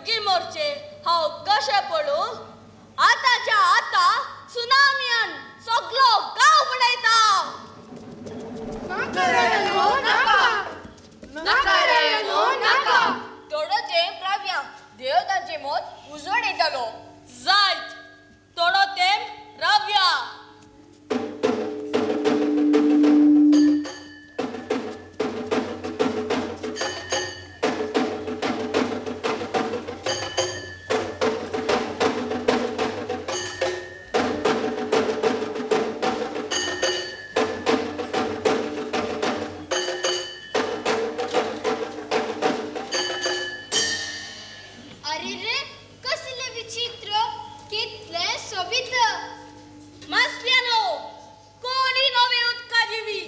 वगी मोरचे हांव कशें पळोवं? आतांच्या आतां सुनामियान सगलो गांव बुडयता. नाका रायानो नाका, नाका रायानो नाका. थोडो तेंप रावया, देव तांचे मत उजवड येतालो. जायत, थोडो तेंप रावया. अरे रे, कसलें विचित्र, कितलें सोबीत. मासल्यानो, कोणी नवी उदका जिवी.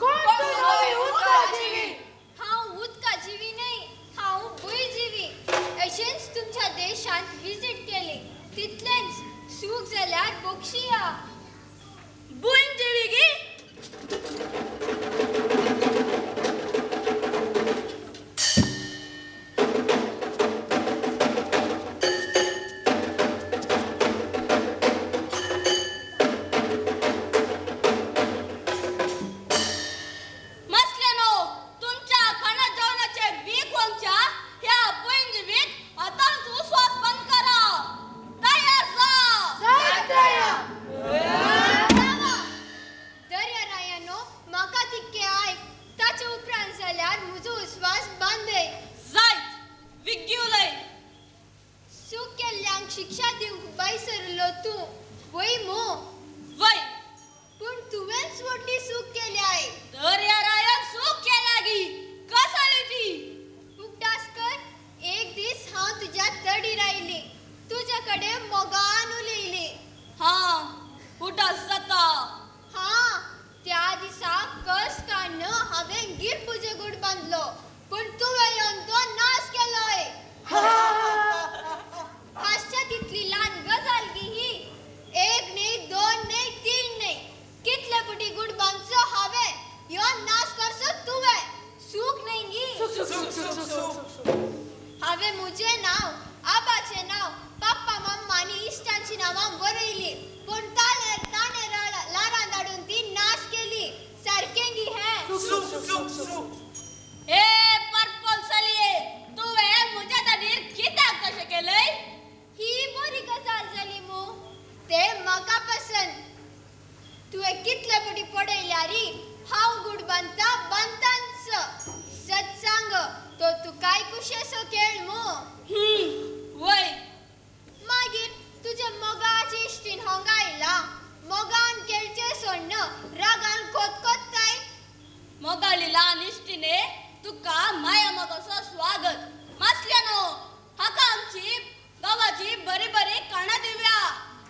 कोण तूं नवी उदका जिवी? हांव उदका जिवी न्हय, हांव भूंय जिवी. अशेंच तुमच्या देशांत विजीट केली, तितलेंच सूख जाल्यार बक्षिया. भूंय जिवी गी? मसल्यानो, तुमच्या खाणा जेवणाचे वीख वंगच्या ह्या भूंय जिवीक आतांच उस्वास बंद करा. तयार जा. जायत राया. दर्या रायानो, म्हाका तितकें आयक, ताचे उपरांत जाल्यार म्हजो उस्वास बांदय. जायत, विग्गी उलय. चूक केल्ल्यांक शिक्षा दिवंक भायर सरलो तूं, वय मू? वय. पूण तुवेंच व्हडली चूक केल्याय. दर्या रायान चूक केल्या गी? कसली ती? उगडास कर, एक दीस हांव तुज्या तडीर आयली, तुज्या कडेन मोगान उलयली. हां, उडास जाता. हां, त्या दिसा कस काडून हांवें गीर पुजे गूट बांदलो, पूण तुवें येवन तो नाश केलोय. हांसच्या तितली ल्हान गजाल गी ही? एक न्ही, दोन न्ही, तीन न्ही, कितले फुटी गूट बांदचो हांवें, यो नाश करचो तुवें. सूख न्ही गी? हांवें म्हजें नांव, आबाचें नांव, पप्पा मम्मा आनी इश्टांचीं नांवां बरयलीं, पूण ताणें ताणें लारां धाडून ती नाश केली. सारकें गी हें? ए पर्पल चलये, तुवें म्हज्या तडीर कित्याक तशें केलंय? ही बरी गजाल जाली मू, तें म्हाका पसंत. तुवें कितले फावटी पडयल्यारी हांव गूट बांदता बांदतांच. सत सांग, तो तुकाय कुशेसो खेळ मू? वय. मागीर तुज्या मोगाची इश्टीन हांगा आयला, मोगान खेळचें सोडून रागान खोतखोत्ताय. मोगाली ल्हान इश्टिने तुका माया मोगाचो स्वागत. मासल्यानो, हाका आमची गांवाची बरी बरी काणां दिवया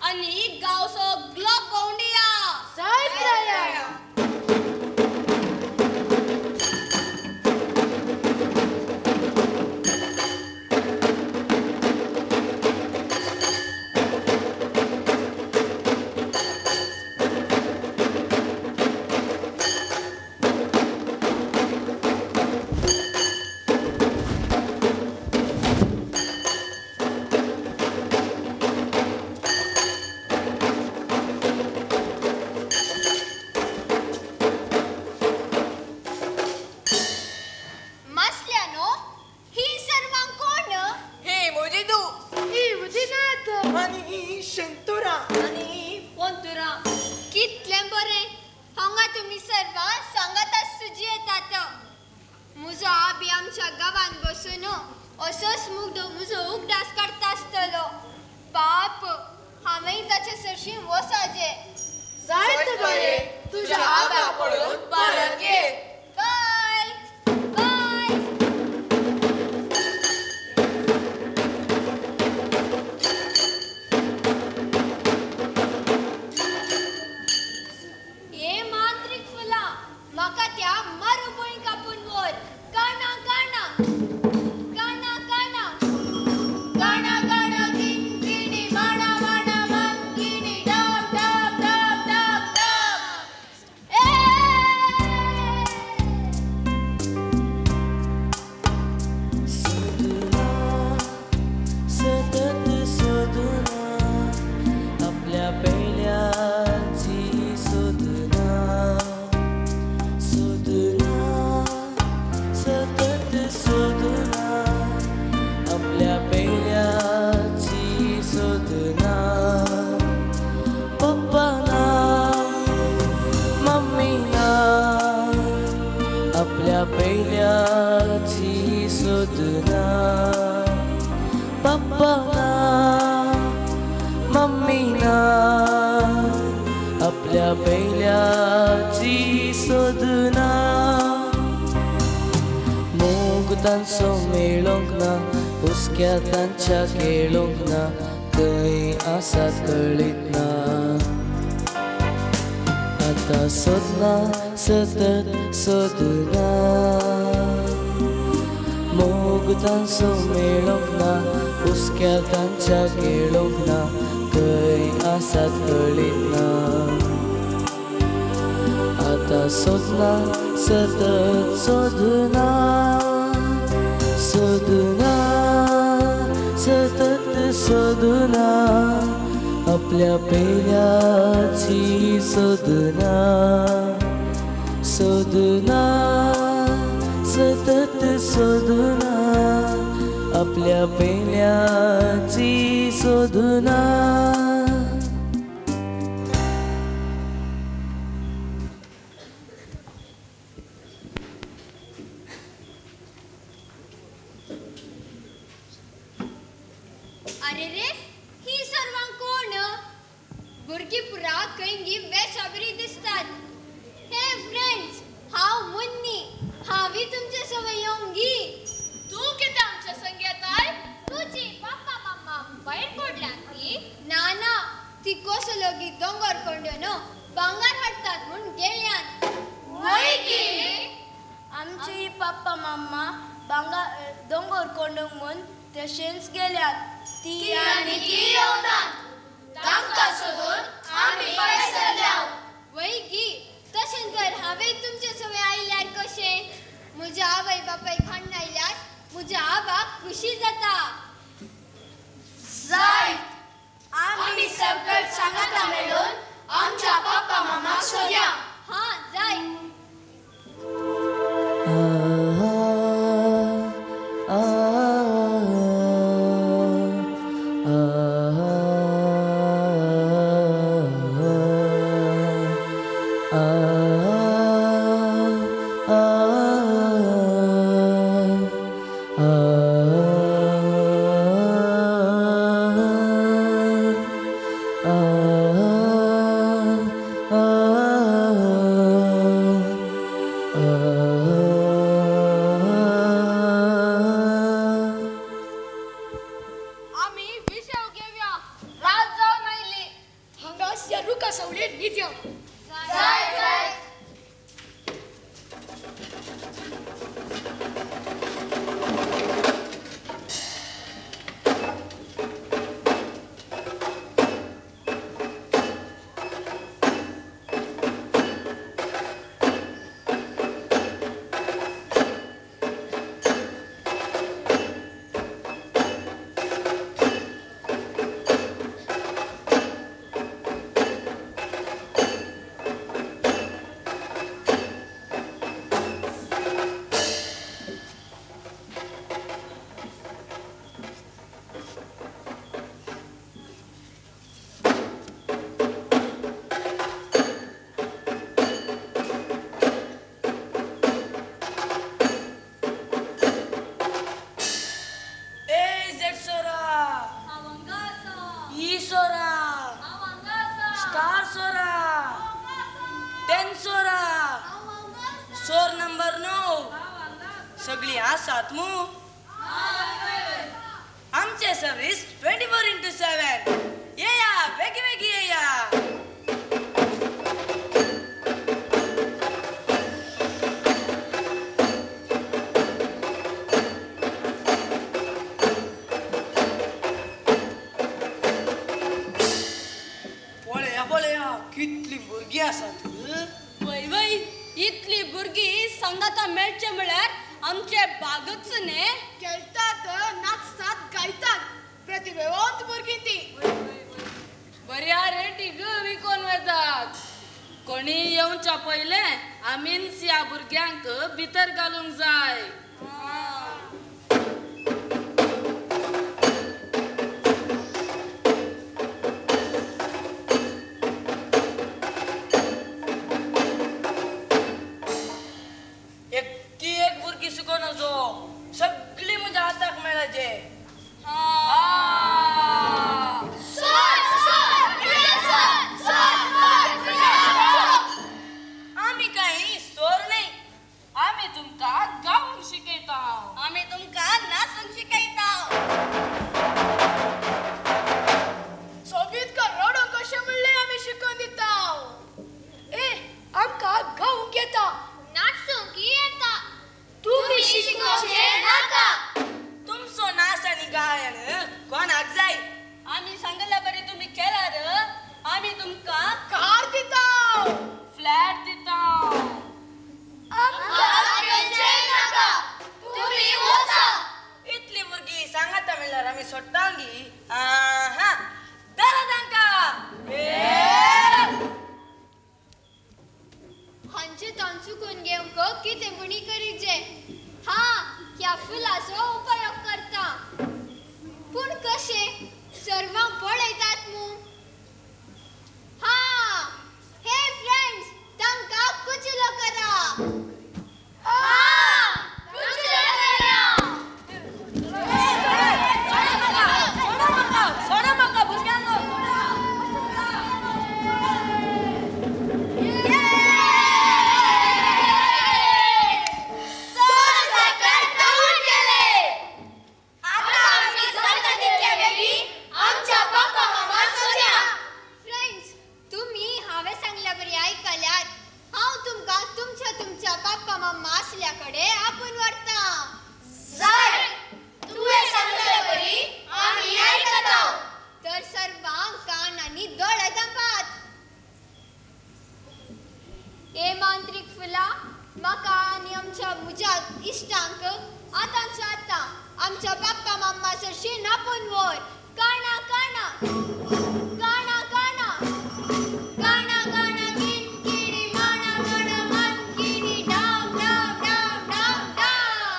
आनी गांव सगलो भोंवडिया. जायत राया. मासल्यानो, ही सर्वां कोण? ही म्हजी धूव. ही म्हजी नात. आनी ही शंतुरा. आनी ही पोंतुरा. कितलें बरें, हांगा तुमी सर्वां सांगाताच सुजी येतात. म्हजो आबी आमच्या गांवांत बसून असोच म्हजो उगडास काडटा आसतलो. पाप, हांवेंय ताचे सरशीं वसाजें. जायत बरें, तुज्या आबाक पळोवन परत ये. बाय बाय. हे मांत्रीक फुलां, म्हाका त्या मरुभूंय कापून व्हर. काणा काणा काणा काणा काणा काणा किंकिणी माणा. आपल्या पेल्याची सोदना, पप्पा ना मम्मी ना, आपल्या पेल्याची सोदना, पप्पा ना मम्मी ना, आपल्या पेल्याची सोदना. मोग तांचो मेळोंक ना, हुस्क्या तांच्या खेळोंक ना, खंय आसात कळीत ना. आतां सोदना सतत सोदना, मोग तांचो मेळोंक ना, हुस्क्या तांच्या खेळोंक ना, खंय आसात कळीत ना. आतां सोदना सतत सोदना, सोदना सतत सोदना, आपल्या पेल्याची सोदना, सोदना सतत सोदना, आपल्या पेल्याची सोदना. अरे रे, ही सर्वां कोण? भुरगीं पुरा खंयगी बेसाबरी दिसतात. हे फ्रेंड्स, हांव मुन्नी, हांवी तुमचे सवय येवंगी. तूं कितें आमच्या संग येताय? तुजी पप्पा मम्मा भायर पडल्यात ती? ना ना, ती कसलो दोंगर कोंड्यो भांगर हाडटात म्हूण गेल्यान. वय गी? आमची पप्पा मम्मा भांगर दोंगर कोंडूंक म्हूण तशेंच गेल्यात. ती आनी ती येवनात, तांकां सोदून आमी भायर सरल्या. वय गी, तशें तर हांवें तुमचे सवय आयल्यार कशें? म्हज्या आवय बापायक हाडून आयल्यार म्हज्या आबाक खुशी जाता. जायत, आमी सगळे सांगाता मेळून आमच्या पप्पा मामाक सोदया. हां जायत. सगळी आसात मू? आमचे सर्वीस 24x7. येया बेगी बेगी येया. पळया पळया कितली भुरगीं आसात. वय वय, इतली भुरगीं सांगाता मेळचे म्हळ्यार आमचे बागच न्ही. खेळटात, नाचतात, गायतात, प्रतिभेवंत भुरगीं ती. बऱ्या रेटीक विकोन वेतात. कोणी येवच्या पयलें आमीच ह्या भुरग्यांक भितर घालूंक जाय. आमी सांगल्या बरी तुमी केल्यार आमी तुमकां कार दिता, फ्लॅट दिता. तुमी वचा. इतली भुरगीं सांगाता म्हणल्यार आमी सोडटांगी. आहा, धरा तांकां. हांचे तोंड चुकून घेवंक कितें म्हणी करीजे. हा, ह्या फुलाचो उपयोग करता, पूण कशें सर्वांक पळयतात मू. हा, हे फ्रेंड्स, तांकां कुचलो करा. सोडा म्हाका भुरग्यांनो. फ्रेंड्स, तुमी हांवें सांगल्या बरी आयकल्यात. हांव तुमकां तुमच्या तुमच्या बाप्पा मम्मा आसल्या कडेन आपून व्हरता. तुवें सांगलेले बरी आमी आयकता. तर सर्वांक कान आनी दोळे धांपात. हे मांत्रीक फुलां, म्हाका आनी आमच्या म्हज्या इश्टांक आतांच्या आतां आमच्या बाप्पा मम्मा सरशी नापून व्हर. काणा काणा काणा काणा काणा काणा किणकिणी माणा माणा मानकिणी डाम डाम डाम डाम डाम.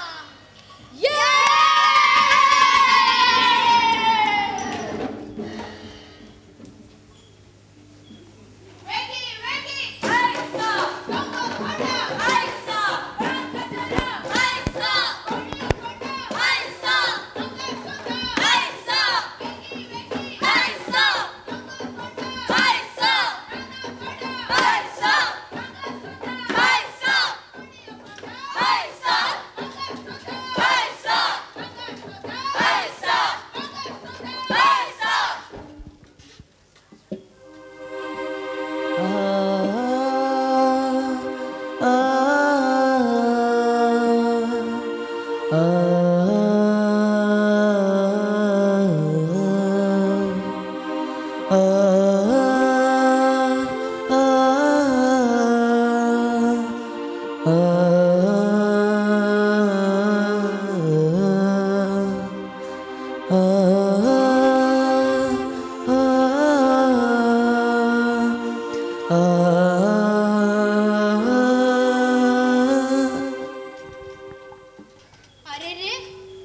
अरे रे,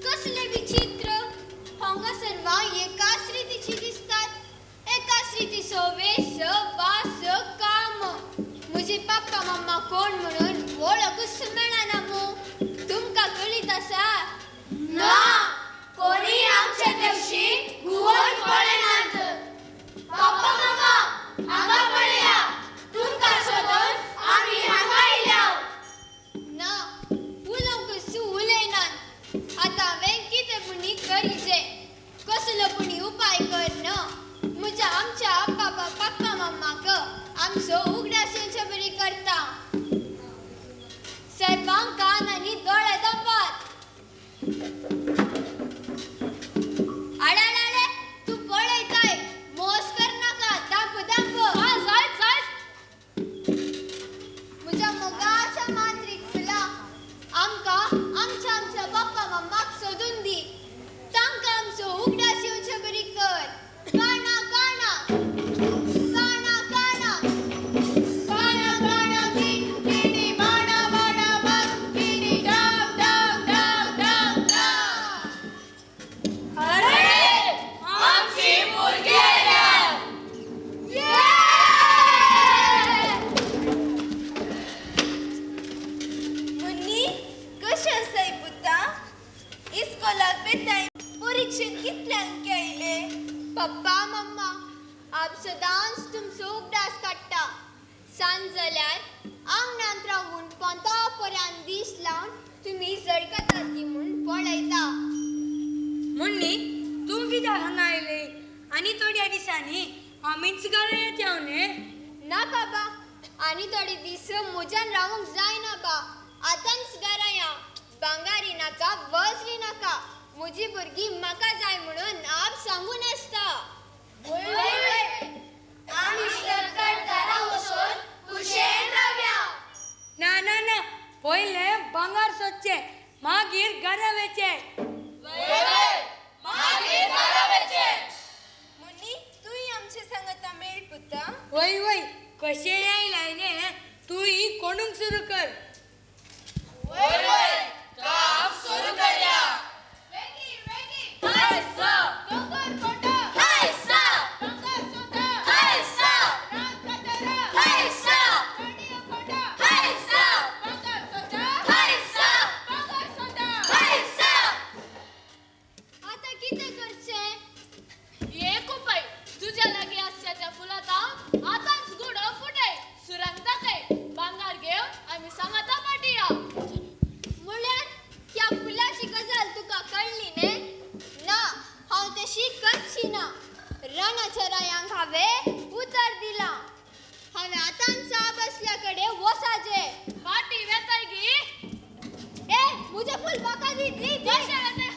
कसले विचित्र. हांगा सर्वां एकाच रितीची दिसतात. एकाच रितीचो वेस वास काम. म्हजे पप्पा मम्मा कोण म्हणून वळखूच मेळना मू. तुमकां कळीत आसा? ना, कोणी आमच्या तेवशी घुंवोन पळयनात. पप्पा मम्मा हांगा पळया, तुमकां सोदून आमी हांगा आयल्या. ना, उलोवंक उलयनात. आतां हांवें कितें पुणी करीजे, कसलो पुणी उपाय कर न म्हज्या आमच्या बाबा पप्पा मम्माक आमचो उगडास येवचे बरी करता. सर्वांक कान आनी दोळे धांपात. आडाडाडे, तूं पळयताय, मोस करनाका. धांप धांप. हा, जायत जायत. म्हज्या मोगाच्या मांत्रीक फुलां, आमकां आमच्या आमच्या बाप्पा मम्माक सोदून दी. तांकां आमचो उगडास येवचे बरी कर. काणा काणा काणा काणा काणा काणा किणकिणी माणा माणा मानकिणी डाम डाम डाम डाम डाम. अरे, आमची भुरगीं आयल्यात. मुन्नी, कशें आसाय पुता? इस्कोलाक वेताय? परिक्षेत कितले अंक आयले? पप्पा मम्मा, आप सदांच तुमचो उगडास काडटा. सांज जाल्यार आंगणांत रावून पोंता पर्यंत दीस लावन तुमी झळकतात ती म्हूण पळयता. मुन्नी, तूं कित्याक हांगा आयले? आनी थोड्या दिसांनी आमीच घरा येता न्ही. ना बाबा, आनी थोडे दीस म्हज्यान रावूंक जायना बा. आतांच घरा या. भांगारी नाका, वजरी नाका, म्हजी भुरगीं म्हाका जाय म्हणून आप सांगून आसता. कशें आयलाय ने तूं ही कोणूंक सुरू कर. वय वय काम सुरू करया. आतां कितें करचें? एक उपाय, तुज्या लागीं आसच्या त्या फुलांत आतांच गुडो फुटय, सुरंग दाखय, भांगर घेवन आमी सांगाता फाटी या. म्हळ्यार ह्या फुलाची गजाल तुका कळ्ळी न्ही? ना, हांव तशी करची ना. रानाच्या रायांक हांवें उतर दिलां, हांवें आतांच साप असल्या कडेन वसाचें. फाटी वेताय गी? ए, म्हजें फूल म्हाका दी, दी, दी. कशें वेताय?